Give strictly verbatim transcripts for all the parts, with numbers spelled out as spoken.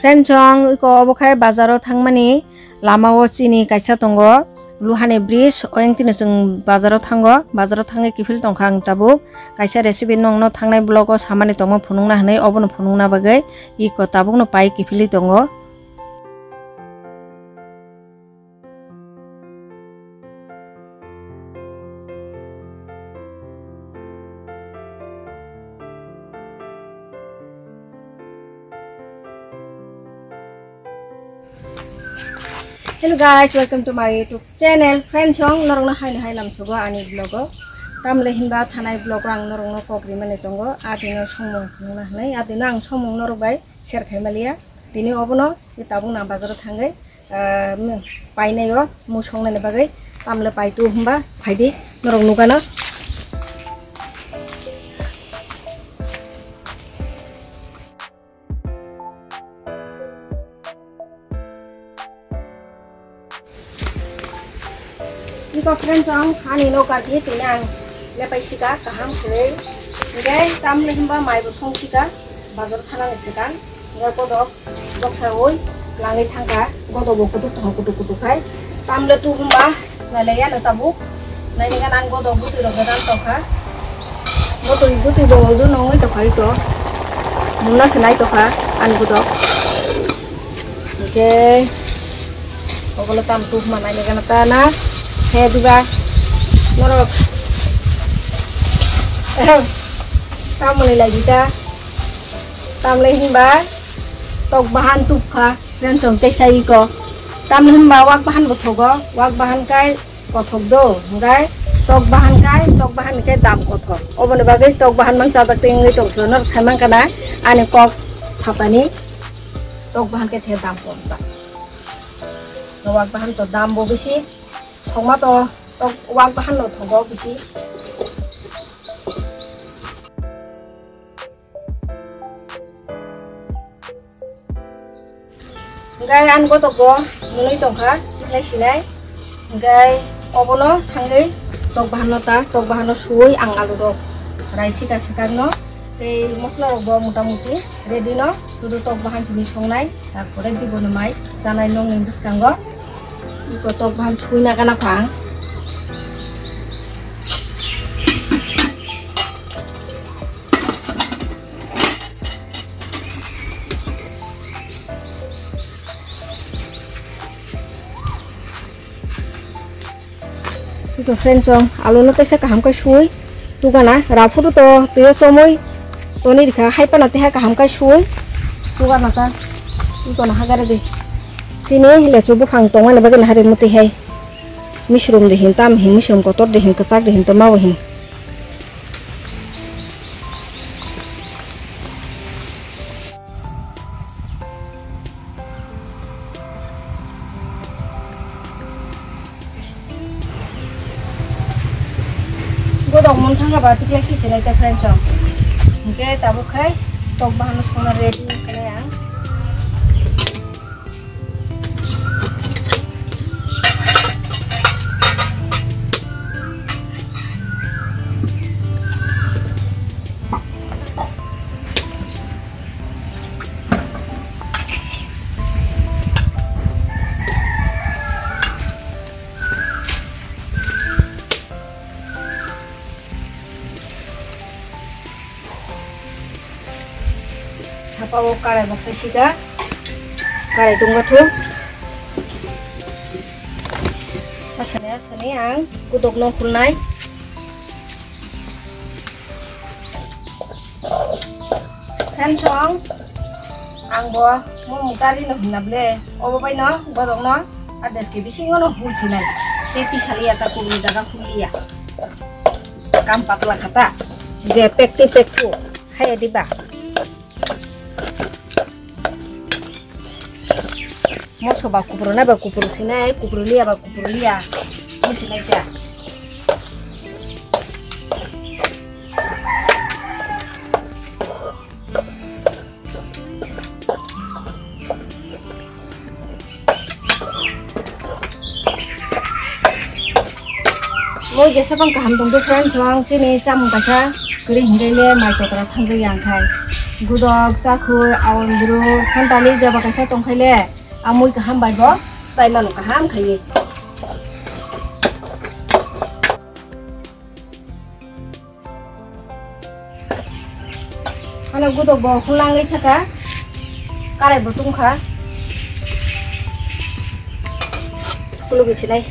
Friend chong iko obo khai bazaro thangmani lama o chini kaisa tongo, luhani bridge, oyang tini chwng bazaro thango, bazaro thangwi kiphil tongkha ang tabuk. Kaisa recipe nongno thangnai vlog o samani tongma phunukna hwnwi obono phunukna bagwi iko tabukno pai kiphilwi tongo. Hello guys, welcome to my YouTube channel. Friend chong norokno haino hai lamsogo ani vlog o. Tamle hinba thanai vlog o ang norokno kok rimani tongo. Adino somung nuna hwnwi, adino ang somung norok bai share khai maliya. Tini obono tabuk nang bazaro thangwi, ah, painai o mui songnani bagwi tamle paitu hwnba phaidi norok nukano. Iko friend chong ani noka di tini ang lepai sika kaham siri. Hingke tamle himba mai bo song sika bazar thana ni sika. Hingke kodok doksa oi langwi thangka, kodok bo kutuk thang kutuk kutuk khai. Tamle tu himba nai le ya no tabuk. Nai ni gan ang kodok butui rok dan tokha. Butui butui bo ojo nongoi tokha iko. Muna se nai tokha ani kodok. Hingke obono tam tuk manai ni gana ta na. He diba norok. Tam manai lai dita. Tam le himba tok bahan tuk kha. Ren chong tei sai ko. Tam le himba wak bahan bo thogo. Wak bahan kai kothok do, hingkai tok bahan kai, tok bahan kai dam kothok. Oboni bagwi tok bahan mang chajak tei wngwi tong phuru norok sai mankha na ani kok sapani tok bahan kai the dam kom ta. Wak bahan to dam bo bisi, thokma to tok wak bahan no thogo bisi. Hingke ang gotok bo nunui tongkha, tiklai sinai. Hingke obono thangwi tok bahan no ta, tok bahan no suwi ang alu rok rai sika sikak no. Tei mosla rok bo mota moti ready no, sudu tok bahan simi songnai, tarpore di bono mai chanai nong ni bwskango. Iko tok bahan suwi na gana kha ang. Ito friend chong, alu no kaisa kaham kai sui, tugana, raphuru to, tuyo chomoi, toni rikha, hai pana teha kaham kai sui, tugana ta, ito na hagare de. Chini lechu buphang tongmani bagwi nahari muti hai, misrum de hin, tam hin, misrum kotor de hin, kwchak de hin, to mabo hin. Godok mon thangkha ba tikla si sinai ta friend chong. Hingke tabuk khai tok bahano songna ready khlai ang. Sapa o karai baksa sika, karai tungma thu. Asani asani ang kudok no khulnai. Khan song ang bo mo mukari no hinna ble, obo bai no godok no. Ades ke bisingo no hul sinai. Te tisali ya ta kubun jaga hul ya. Kam patla khata. Je pek te pek thu. Hai diba. Moso ba kupro na ba kupro sinai, kupro liya ba kupro liya. Mo sinai ta. Moi jesa bang kaham tong de friend chong, chini chamung kaisa kwrwi hingke le mai kotora thangjak yang khai. Gudok, chakhwi, aondru, hantali jeba kaisa tongkhaile, a mui kaham bai bo chai mano kaham khaiwi. Ano gudok bo hulangwi thaka, karai bo tungkha. Khulugwi sinai.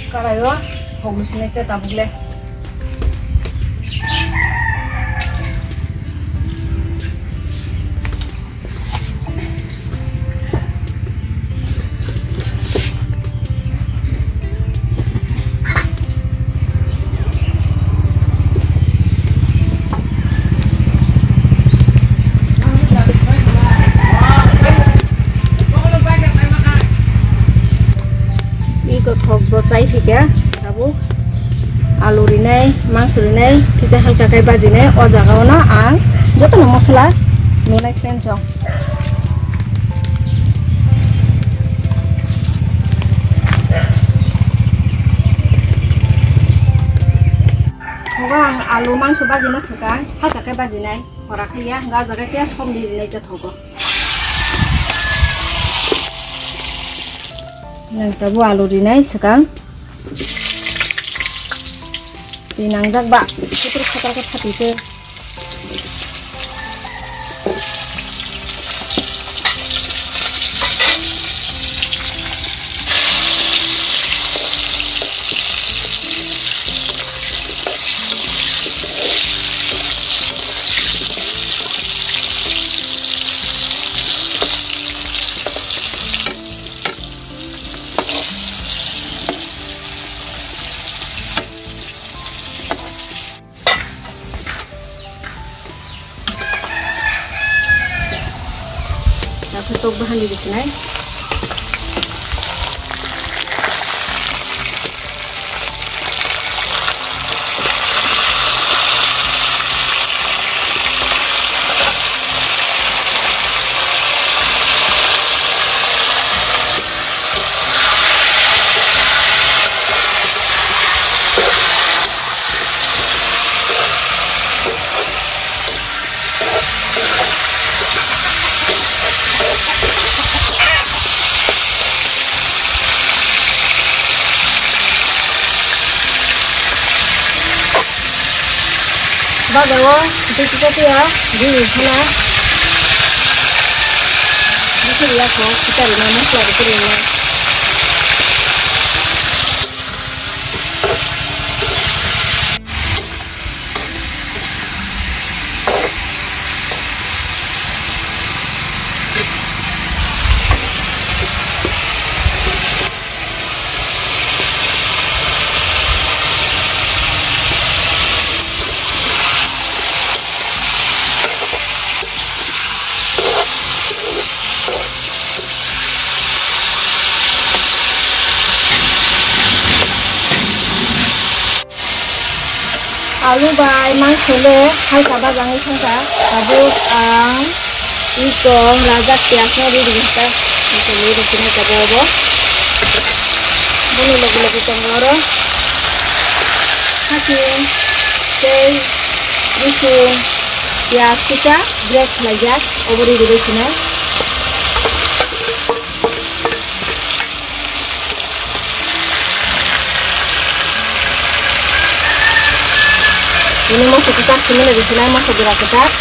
Karai o, hogwi sinai te tabuk le. Iko thok bo chai phikha, tabuk alu rinai, mangso rinai, kisa halka khe bajinai, o jaga o no ang jotono mosola nunai friends rok. Thogo ang alu mangso bajina swkang, halka khe bajinai, hora khe ya, hwnka o jaga khe somni rinai khe thogo. Nang tabuk alu rinai swkang. Twi nangjak ba, khutur khatar khe phatwi se. Tabuk tok bahan di bisinai. Baga o, kisa kisa khe ya, bini khana. Bisi ya kho, kisa rina masla rikhe rina. Alu bai mangso le halka bajangwi thangkha. Tabuk ang iko rajak piyaj no ridi kha. Iko ridi kha tabuk abo. Boni logi logi tongo oro hating tei bising piyaj kisa grate khlaijak obo ridi bai sinai. Ini moso kwchak simi lagi sinai moso gura kwchak.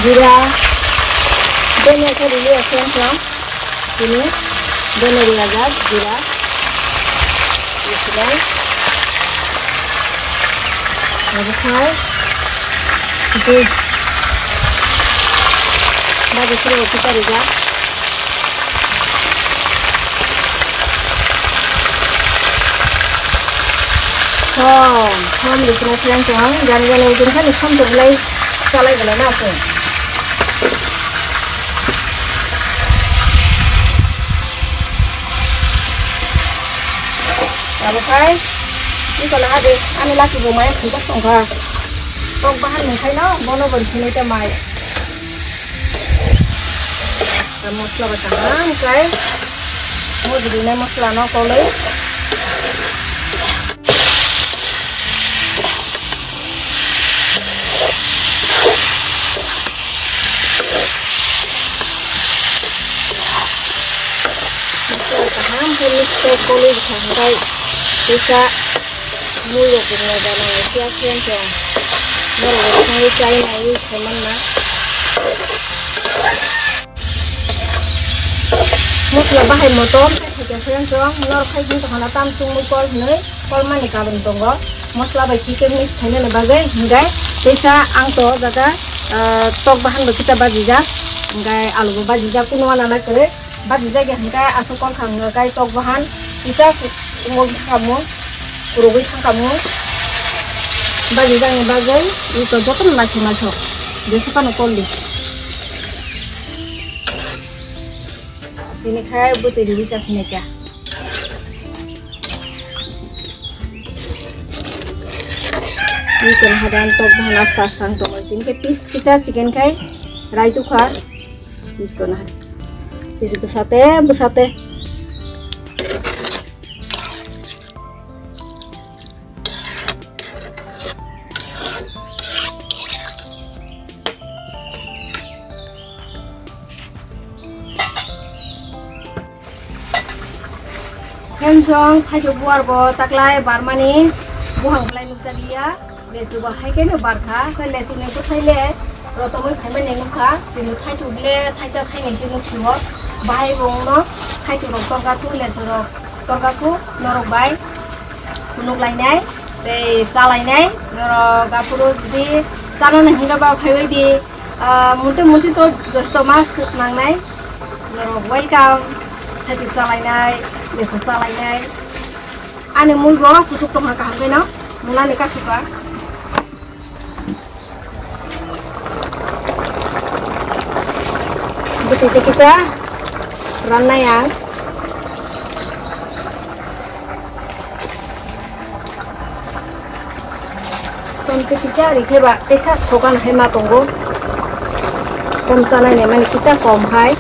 Jira. Bini khe rili aswng kha. Bini bini riyajak jira. Bisinai. Obokhai. Sidi. Ba bising bo kisa rijak. Som, som rikna friends ang, jani jani ujung kani som to belai chalai belai na aswk. Abo khai, iko na hade, ani laki bo maya khunjak tongkha. Tok bahan nung khai no, bono bori sinai ta mai. Ta mosla ba kaham khai, mujri nai mosla no koloi. Kaham khe mix khe koloi bwkha hwnkhe teisa mui rok bo nai ba nai phiya phiya wng tong. Norok bo thangwi chai naiwi saimanna. Mosla bahai motom khai khe phiya wng tong. Norok khai wng tong hana tam sungmui kol hwnwi. Kolmani karon tongo, mosla bai khe mix khainani bagwi, hingkhe teisa ang to o jaga, ah, tok bahan bo kisa bajijak, hingkhe alu bo bajijak, kunu wana na kwrwi bajijak ya, hingkhe aswk kol kha hwnka khe tok bahan kisa ungwi thangkhamu, kwrwgwi thangkhamu, bajijakni bagwi iko jotono naithok naithok jesa phano kol di. Tini khai bwtwi riwi chasinai kha. Tini hadan tok bahan asta asta ang tongoi. Tini khe piece kisa chicken khai rai tukha. Tini hadan piece bwsate bwsate. Hensong thaichuk buar bo taklai barmani buhang belai nukjaglia. Lechu bo hai khe no barkha, khe lechu ni bwthai le rotomwi phaimani nukha. Tini thaichuk le thaita thainwi se nuksio. Bahai bo wngno thaichuk rok torkha thu, lechu rok torkha khu norok bai. Phunuk lainai, tei cha lainai, norok aphuru jodi chanani hwnba phaibai di, ah, muti muti to dosto mas nangnai, norok welcome, thaichuk cha lainai, lechu cha lainai. Ani mui bo kuchuk tongkha kaham khe no, munani kasu kha. Bwtwi tei kisa rannai ang. Tom tei kisa ri khe ba teisa thokan hai ma tongo. Kom chanai nai mani kisa kom hai.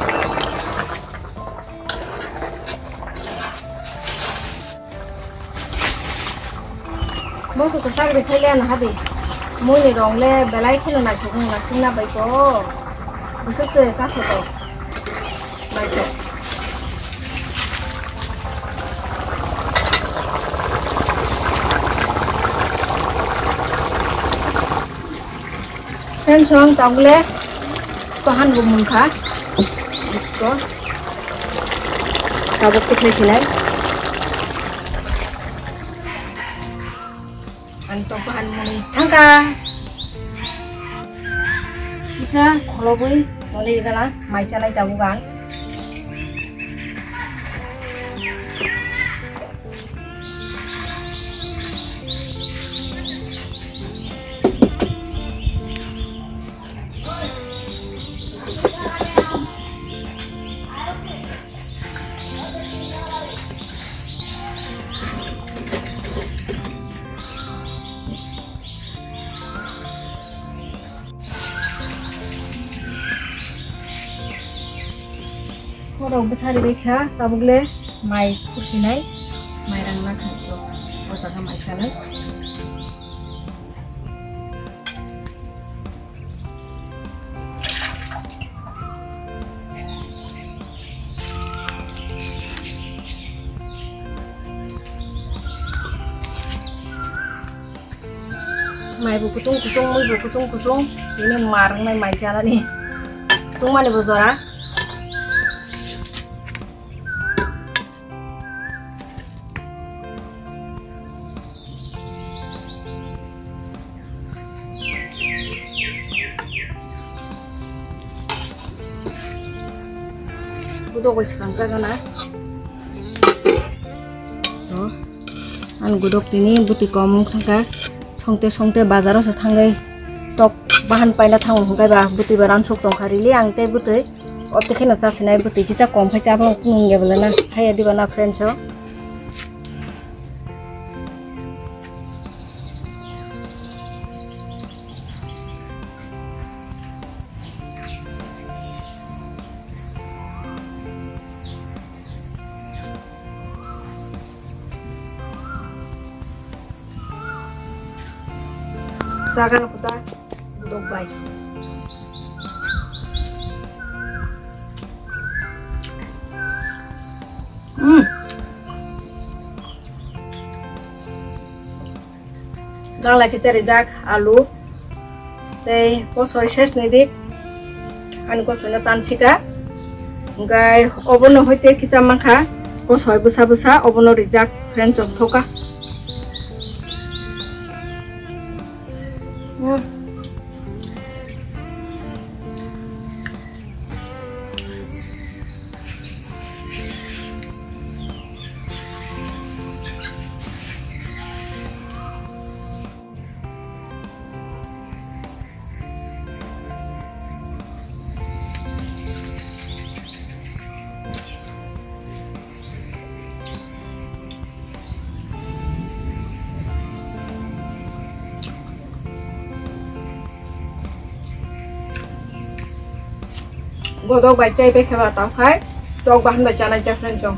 Moso kwchak ri khaile na hadi. Mui ni rong le belai kheno naithok wng na singna bai ko. Bwswk se cha kho to. Bai ko. Hensong tabuk le kohan bo mungkha. Ko. Tabuk tikhlai sinai. Ang tok kohan muni thangka. Kisa kholobwi muni gana mai chanai tabuk ang. Borok bwthari bai kha, tabuk le mai khursinai, mai rang na kha, o jaga mai chanai. Mai bo kutung kutung, mui bo kutung kutung, tini mar wngnai mai chanani. Tungmani bo jora. Budok bai swkang jaga na. To, ang gudok tini bwtwi kom wng thangkha. Songte songte bazaro se thangwi tok bahan paina thango hwnkhe ba bwtwi ba ransuk tongkha rili ang tei bwtwi. O tei kheno chasinai bwtwi kisa kom khai chabang nungya bwlana haya diba na friends o. Chaga no kota budok bai. Hmm. Gangla kisa rijak alu tei kosoi ses ni dik ani kosoi no tansika, hingkai obono hoite kisa mankha kosoi bwsa bwsa obono rijak friend chok thoka. Hmm. Bodok bai chai bai kheba tang khai, tok bahan bai chanai ta friend chong.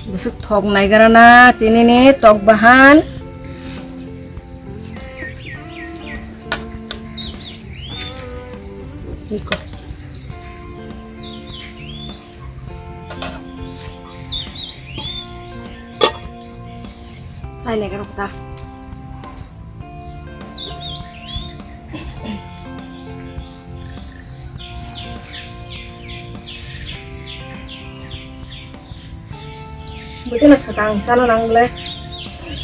Bwswk thok naigrana tinini tok bahan. Sai naigrana kota. Bwtwino swkang chana nang le,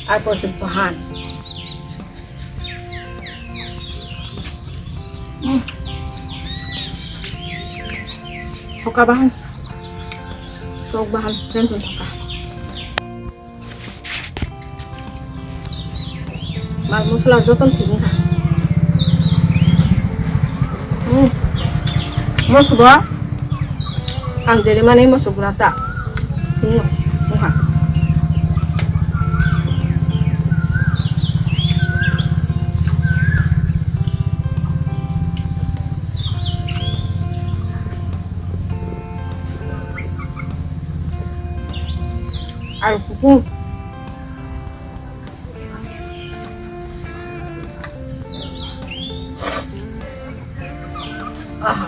arpor se bahan. Hmm. Thoka bahan. Tok bahan, friend chong thoka. Mal mosla joton thik wngkha. Hmm. Moso bo ang jerimani moso gura ta. Hmm. Wngkha. Alu kuku. Aha.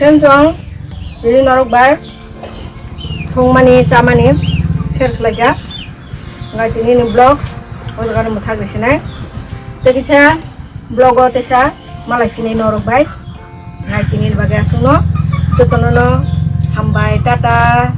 Friend chong, tini norok bai thwngmani chamani share khlaikha. Ngai tini ni vlog o jaga no mwthak rwsinai. Tei kisa vlog o teisa malai phini norok bai. Ngai tini ni bagwi aswkno jotono no hambai, tata.